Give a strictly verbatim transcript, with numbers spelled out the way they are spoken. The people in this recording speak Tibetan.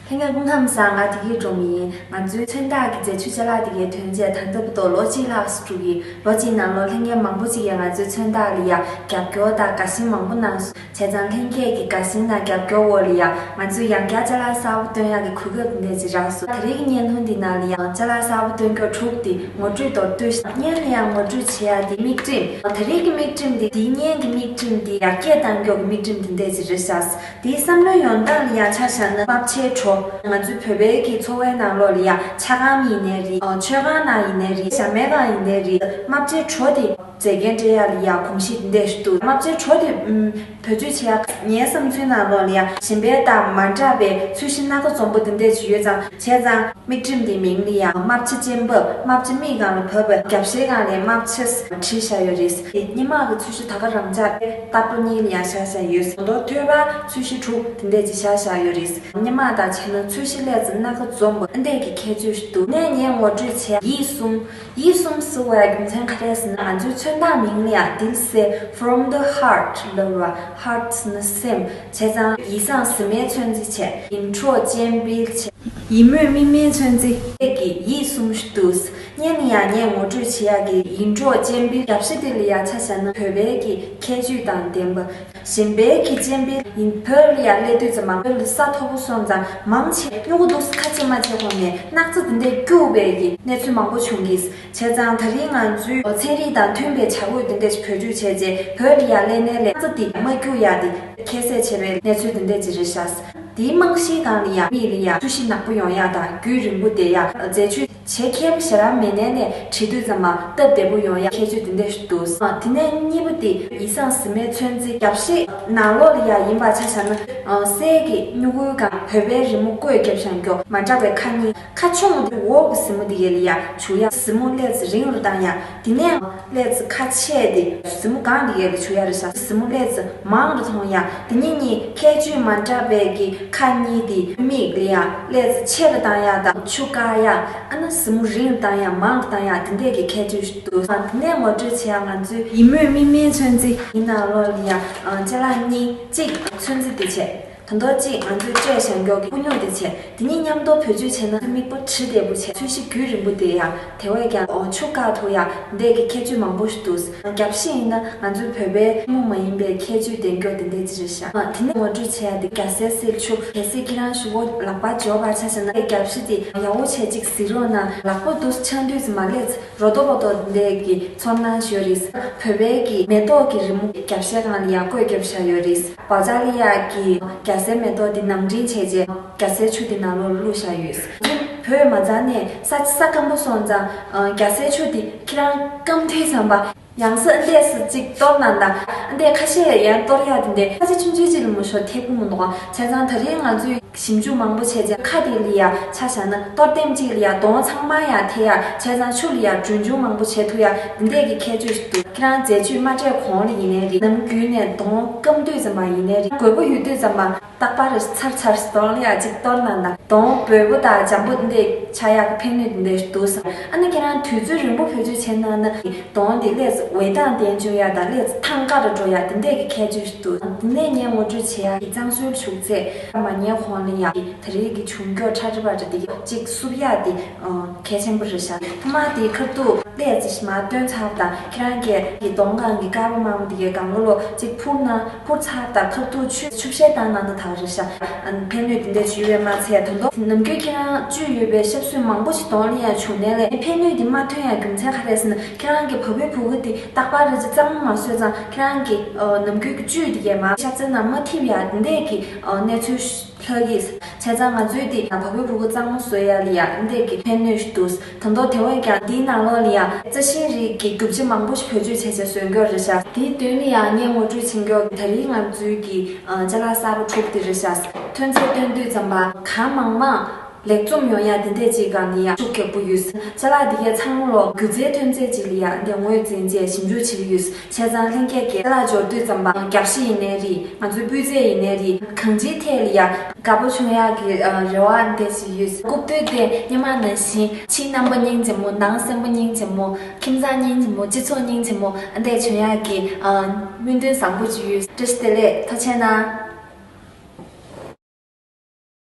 ལྷན་རྒྱས་སྐུ་ཁམས་བཟང་། ང་བདེ་སྐྱིད་སྒྲོལ་མ་ཡིན། ང་ཚོའི་མཚོན་རྟགས་ཀྱི་རྫས་ཆུ་ཅ་ལག་དེ་གའི་ཐོན་རྫས་ད་ལྟ་བར་དུ་ལོ་གཅིག་ལྷག་ཙམ་འགྲོ་གི། ལོ་གཅིག་ནང་ལོགས་ལྷན་རྒྱས་མང་པོ་ཅིག་གིས་ང་ཚོའི་མཚོན་རྟགས་ལ་ཡ་རྒྱབ་སྐྱོར་དང་དགའ་བཞེས་མང་པོ་གནང་སོང་། བྱས་ཙང་ལྷན་རྒྱས་ཀྱི་དགའ་བཞེས་དང་རྒྱབ་སྐྱོར་འོག་ལ་ཡ་ང་ཚོས་ཡང་བསྐྱར་ཅ་ལག་གསར་པ་སྟོན་ཡག་གི་གོ་སྐབས་འདི་འདྲ་ཅིག་རག་སོང་། ད་རེས་ཀྱི་བརྙན་ཐུང་འདི་ནང་ལ་ཡང་ཅ་ལག་གསར་པ་སྟོན་རྒྱུ་དྲུག་དེ་ངོ་སྤྲོད་མདོར་བསྡུས། སྔོན་ལ་ཡང་ངོ་སྤྲོད་བྱེད་ཡག་དེ་དམིགས་རིམ། ད་རེས་ཀྱི་དམིགས་རིམ་དེ་དེའི་སྔོན་གྱི་དམིགས་རིམ་དེ་ཡར་རྒྱས་གཏང་རྒྱུ་གི་དམིགས་རིམ་དེ་འདྲ་ཅིག་རེད་ཤག་དེའི་བསམ་བློའི་ཡོང་སྟངས་ལ་ཡང་ཆ་བཞག་ན། རྨ་བྱའི་གྲོ། ང་ཚོའི་བོད་པའི་གི་འཚོ་བའི་ནང་ལོགས་ལ་ཡ་ཆ་སྒམ་ཡིན་ནའི་རེད། ཨ། མཆོད་ཁང་ནང་ཡིན་ནའི་རེད། ཞྭ་མོའི་སྒང་ཡིན་ནའི་རེད། རྨ་བྱའི་གྲོ་དེ་མཛེས་རྒྱན་སྤྲས་ཡག་ལ་ཡ་གོམས་གཤིས་དེ་འདྲ་ཞིག་འདུག་རྨ་བྱའི་གྲོ་དེ། ཨུམ། བེད་སྤྱོད་བྱེད་ཡག་ངའི་བསམ་ཚུལ་ནང་ལོགས་ལ་ཡ་གཞན་པའི་དང་མ་འདྲ་བའི་ཚོས་གཞི་སྣ་ཁ་འཛོམས་པོ་དེ་འདྲ་ཞིག་ཡོད་ཙང་། བྱས་ཙང་དམིགས་རིམ་དེའི་མིང་ལ་ཡ་རྨ་བྱ་ཅན་པབ། རྨ་བྱ་མིག་སྒང་ལ་བབས་པའི་རྒྱབ་ཤའི་སྒང་ལ་རྨ་བྱ་བྲིས་བཞག་ཡོད་རེད། སྔོན་མ་གི་ཚོས་གཞི་ད་ག་རང་འཇགས་ཏེ་ལྟ་བུ་གཉིས་ལ་ཡ་བཞག་བཞག་ཡོད། ད་དུང་ཐོད་པ་ཚོས་གཞི་དྲུག་དེ་འདྲ་ཅིག་བཞག་བཞག་ཡོད་རེད། སྔོན་མ་དང་བྱས་ན་ཚོས་གཞི་ལས་ཙི་སྣ་ཁ་འཛོམས་པ་འདི་འདྲ་གི་ཁྱད་ཆོས་ཤིག་འདུག་ནས་ངས་ངོ་སྤྲོད་བྱས། ཡིད་གསུམ། ཡིད་གསུམ་ཟེར་བའི་རྒྱུ་མཚན་ག་རེ་ཟེར་ན། ང་ཚོའི་མཚོན་རྟགས་མིང་ལ་ཡ་འདི་ཟེར། From the heart ལབ་པ། heart ཟེར་ན་སེམས། བྱས་ཙང་ཡིད་བཟང་གཟི་མའི་ཚོན་རྩི་བྱས། ཡིད་འཕྲོག་སྤྱན་འབུལ་བྱས། ཡིད་སྨོན་སྨིན་མའི་ཚོན་རྩི། ཀྱི་ཡིད་གསུམ་ཞིག་འདུག་སྔོན་ལ་ཡ་ངས་ངོ་སྤྲོད་བྱེད་ཡག་གི་ཡིད་འཕྲོག་སྤྱན་འབུལ་རྒྱབ་ཤ་དེ་ལ་ཡ་ཆ་བཞག་ན། བོད་པའི་གི་ཁྱད་ཆོས་དང་ལྡན་པ། གཞན་པའི་གི་སྤྱན་འབུལ་ཡིན། བོད་ལ་ཡ་སླེབས་དུས་ཙམ་པ། བོད་ལ་ས་མཐོ་པོ་སོང་ཙང་མང་ཆེ་སྨྱུ་གུ་འདུག་སེ་ཁ་ཕྱེ་མ་ཕྱེ་གོང་ནས་སྣག་ཚ་དེ་འདྲ་སྐྱུག་པའི་གི་གནས་ཚུལ་མང་པོ་བྱུང་གི། བྱས་ཙང་ད་རིང་ང་ཚོས་ཚན་རིག་དང་མཐུན་པའི་བྱ་འགུལ་དེ་འདྲ་ཞིག་བེད་སྤྱོད་བྱས་རྗེས། བོད་ལ་ཡ་སླེབས་ནས་ལས་སྣག་ཚ་དེ་མ་སྐྱུག་ཡ་དེ་ཁྱད་བསད་བྱས་པའི་གནས་ཚུལ་དེ་འདྲ་ཅིག་རེད་ཤག་དེའི་རྨང་གཞིའི་སྒང་ལ་ཡ་མིག་ལ་ཡ་ཚོས་གཞི་ནག་པོ་ཡོང་ཡ་དང་། རྒྱུན་རིང་པོ་བསྡད་ཡ། རྫས་ཆུ་བྱེ་ཁྱེར་ཞེ་དྲག་མེད་ནའི་ནས་བྲིས་དུས་ཙམ་པ་སྟབས་བདེ་པོ་ཡོང་ཡ་ཁྱད་ཆོས་དེ་འདྲ་ཞིག་འདུག་དེ་ནས་གཉིས་པ་དེ་ཡིད་བཟང་གཟི་མའི་ཚོན་རྩི། རྒྱབ་ཤའི་ནང་ལོགས་ལ་ཡ་ཡིན་པ་ཆ་བཞག་ན། གསེར་གྱི་སྨྱུ་གུའི་སྒང་བོད་པའི་རི་མོ་བརྐོས་རྒྱབ་བཞག་རྒྱུ། མ་འདྲ་བའི་ཁ་གཉིས། ཁ་ཆུང་དེ་འོག་གི་གཟི་མོ་དེ་གའི་ལ་ཡ་བྱུག་ཡ། གཟི་མོ་ལས་ཙི་རིང་རུ་བཏང་ཡ། དེ་ནས་ལས་ཙི་ཁ་ཆེ་དེ་གཟི་མོ་སྒང་དེ་གའི་ལ་བྱུག་ཡ་རེད་ཤག་གཟི་མོ་ལས་ཙི་མང་རུ་མཐོང་ཡ། དེ་གཉིས་གཉིས་ཁྱད་ཆོས་མ་འདྲ་བའི་གི་ཁ་གཉིས་དེ་མིག་ལ་ཡ་ལས་ཙི་ཆེ་རུ་བཏང་ཡ་དང་། ཆུ་བཀག་ཡ། ཨ་ནི་གཟི་མོ་རིང་རུ་བཏང་ཡ། མང་རུ་བཏང་ཡ། དེ་འདྲས་ཀྱི་ཁྱད་ཆོས་ཤིག་འདུག་དེ་ནས་ངོ་སྤྲོད་བྱེད་ཡ་ང་ཚོའི་ཡིད་སྨོན་སྨིན་མའི་ཚོན་རྩི་ཡིན་ནང་ལོགས་ལ་ཡ་ཅ་ལག་གཉིས། གཅིག་ཚོན་རྩི་དེ་བྱས། ད་དུང་གཅིག་ང་ཚོས་སྤྲས་བཞག་རྒྱུ་གི་སྤུ་སྨྱུག་དེ་བྱས། དེ་གཉིས་མཉམ་དུ་བེད་སྤྱོད་བྱས་ན་མིག་པོ་བྲི་བདེ་པོ་བྱས། ཚོས་གཞི་རྒྱུན་རིང་པོ་བསྡད་ཡ། དེ་བས་ཀྱང་ཆུ་བཀག་ཐུབ་ཡ། འདི་གི་ཁྱད་ཆོས་མང་པོ་ཞིག་འདུག་རྒྱབ་ཤ་ཡིན་ན་ང་ཚོའི་བོད་པའི་ཐུན་མོང་མ་ཡིན་པའི་ཁྱད་ཆོས་ལྡན་རྒྱུ་དེ་འདྲ་ཅིག་རེད་ཤག་དེ་ནས་ངོ་སྤྲོད་བྱེད་ཡ་དེ་རྒྱ་སེར་སིལ་ཆུ། གལ་སྲིད་ཁྱེད་རང་གཞུག་གུ་ལག་པ་འབྱོར་བ་ཆ་བཞག་ན། རྒྱབ་ཤ་དེ་ཡག་པོ་བྱས་ཅིག་གཟིགས་རོགས་གནང་། ལག་པ་འདུག་སེ་འཆང་དུས་ཙམ་པ་ལས་ཙི་རོ་ཏོག་རོ་ཏོག་འདི་གི་ཚོར་སྣང་ཞིག་ཡོད་རེད། བོད་པའི་གི་མེ་ཏོག་གི་རི་མོ་རྒྱབ་ཤའི་སྒང་ལ་ཡ་བརྐོས་རྒྱབ་བཞག་ཡོད་རེད། བ་ཇ་ལི་ཡ་གི་རྒྱ་སེར་མེ་ཏོག་དེ་ནང་འདྲེན་བྱས་རྗེས་རྒྱ་སེར་ཆུ་དེ་ནང་ལོགས་བླུགས་བཞག་ཡོད། བོད་མ་ཚང་ནས་ས་ས་སྐམ་པོ་སོང་ཙང་། རྒྱ་སེར་ཆུ་དེ་ཁྱེད་རང་སྐམ་དུས་ཙམ་པ་ཡང་སེ་འདི་འདྲས་སེ་ཅིག་གཏོར་ན་ད། འདི་འདྲས་ཁ་ཤས་ཡང་གཏོར་ཡ་དེ་འདྲས་ཁ་ཤས་ཆུང་ཆུང་ཅིག་ལ་མ་ཤོར་ཐེབས་ཀྱི་མི་འདུག་བྱས་ཙང་ད་རེས་ང་ཚོས་ཞིབ་འཇུག་མང་པོ་བྱས་རྗེས་ཁ་དེ་ལ་ཡ་ཆ་བཞག་ན་གཏོར་ལྡེམ་གཅིག་ལ་ཡ་གདོང་ཚང་མ་ཡ་ཐེབས་ཡ། བྱས་ཙང་ཆུ་ལ་ཡ་གྲོན་ཆུང་མང་པོ་བྱེད་ཐུབ་ཡ་དེ་འདྲས་ཀྱི་ཁྱད་ཆོས་ཤིག་འདུག་ཁྱེད་རང་རྫས་ཆུ་མ་སྤྲད་གོང་ལ་ཡིན་ནའི་རེད། ནམ་རྒྱུན་ནས་གདོང་སྐམ་དུས་ཙམ་པ་ཡིན་ནའི་རེད། དགོས་པ་ཡོད་དུས་ཙམ་པ་རྟག་པར་ཚར་ཚར་གདོང་ལ་ཡ་ཅིག་གཏོར་ན་ད། གདོང་འབོལ་པོ་དང་འཇམ་པོ་འདི་འདྲས་ཆགས་ཡག་གི་ཕན་ནུས་འདི་འདྲས་འདུག་ས། ཨ་ནི་ཁྱེད་རང་དུས་ཚོད་རིང་པོ་བེད་སྤྱོད་བྱས་ན་ན་གདོང་འདི་ལས་འོད་མདངས་ལྡན་བཅུག་ཡ་དང་ལས་ཐང་དཀར་རུ་འགྲོ་ཡ་དེ་འདྲས་ཀྱི་ཁྱད་ཆོས་ཤིག་འདུག་དེ་ནས་ངས་ངོ་སྤྲོད་བྱེད་ཡ་གི་གཙང་སོལ་བྱུག་རྫས་མ་ཉལ་གོང་ལ་ཡ་ད་རེས་ཀྱི་བྱུང་རྒྱུ་ཁྲ་ཁྲི་བ་འདྲ་འདི་གཅིག་བསུབ་ཡ་དེ་གལ་ཆེན་པོ་རེད་ཤག་ཐ་མ་དེ་ཁ་ཐུག་ལས་ཅིག་མ་བཏོན་ཚར་དང་ཁྱེད་རང་གི་གི་གདོང་སྒང་གི་དཀར་པོ་དམར་པོ་དེ་གའི་སྒང་ལོ་ལོ་ཅིག་འཕུར་ན། འཕུར་ཚར་དང་ཁ་ཐུག་ཆུ་ཆུ་བཤལ་བཏང་གནང་ན་ད་ག་རེད་ཤག་ཨ་ནི་ཕན་ནུས་དེ་འདྲ་ཞུས་པས་མ་ཚད། ད་དུང་ནམ་རྒྱུན་ཁྱེད་རང་བཅུད་ཡོད་པའི་ཞབས་སུ་མང་པོ་ཞིག་གདོང་ལ་ཡང་བྱུག་ནའི་ལས་ཕན་ནུས་དེ་མ་ཐོན་ཡ་རྒྱུ་མཚན་ག་རེ་རེད་ཟེར་ན། ཁྱེད་རང་གི་བ་སྤུའི་བུ་གུ་དེ་རྟག་པར་རེ་ཅིག་གཙང་མ་མ་བཟོས་ཙང་ཁྱེད་རང་གི་ཨ་ནམ་རྒྱུན་གྱི་བཅུད་དེ་གས་མ་ཤ་ཚའི་ནང་མ་ཐིམ་ཡ་དེ་འདྲས་ཀྱི་ཨ་གནས་ཚུལ་ལྷག་གི། བྱས་ཙང་ང་ཚོའི་དེ་བ་སྤུའི་བུ་གུ་གཙང་མ་བཟོ་ཡ་ལ་ཡ་དེ་འདྲས་ཀྱི་ཕན་ནུས་ཤིག་འདུག་ད་དུང་དེ་བས་ཀྱང་འདིའི་ནང་ལོགས་ལ་ཡ་རྩི་ཤིང་རིགས་ཀྱི་རྒྱུ་ཆ་མང་པོ་ཞིག་བེད་སྤྱོད་བྱས་བྱས་བཟོ་རྒྱུ་རེད་ཤག་དེའི་དོན་ལ་ཡ་ངས་ངོ་སྤྲོད་བྱེད་རྒྱུ་ད་རིང་ང་ཚོའི་གི་ཨ་ཅ་ལག་གསར་པ་དྲུག་དེ་རེད་ཤག་ཐོན་རྫས་སྟོན་དུས་ཙམ་པ་གང་མང་མང་ལེགས་འཛོམས་ཡོང་ཡ་དེ་འདྲས་ཅིག་སྒང་ལ་ཡ་ཤུགས་རྒྱག་གི་ཡོད། ཅ་ལག་འདི་གའི་ཚང་མ་ལོ་སྒྱུ་རྩལ་ཐོན་རྫས་ཅིག་ལ་ཡ་འདི་ངོས་འཛིན་བྱས་ཞིབ་འཇུག་བྱེད་ཀྱི་ཡོད། བྱས་ཙང་ལྷན་རྒྱས་ཀྱིས་ཅ་ལག་འབྱོར་དུས་ཙམ་པ་རྒྱབ་ཤ་ཡིན་ནའི་རེད། ང་ཚོའི་སྤུས་ཚད་ཡིན་ནའི་རེད། གང་ཅིའི་ཐད་ལ་ཡ་དགའ་པོ་བྱུང་ཡག་གི་ཨ་རེ་བ་འདི་ཞིག་ཡོད། རྐུབ་སྟོད་དེ་སྔོན་མ་ནང་བཞིན་ཕྱི་རྣམ་པ་སྙིང་རྗེ་མོ་ནང་སེམས་པ་སྙིང་རྗེ་མོ་ཁྱིམ་ཚང་སྙིང་རྗེ་མོ་སྤྱི་ཚོགས་སྙིང་རྗེ་མོ་ཨ་འདྲས་བྱུང་ཡག་གི་ཨ་སྨོན་འདུན་བཟང་པོ་ཅིག་ཡོད། བཀྲ་ཤིས་བདེ་ལེགས། ཐུགས་རྗེ་གནང་།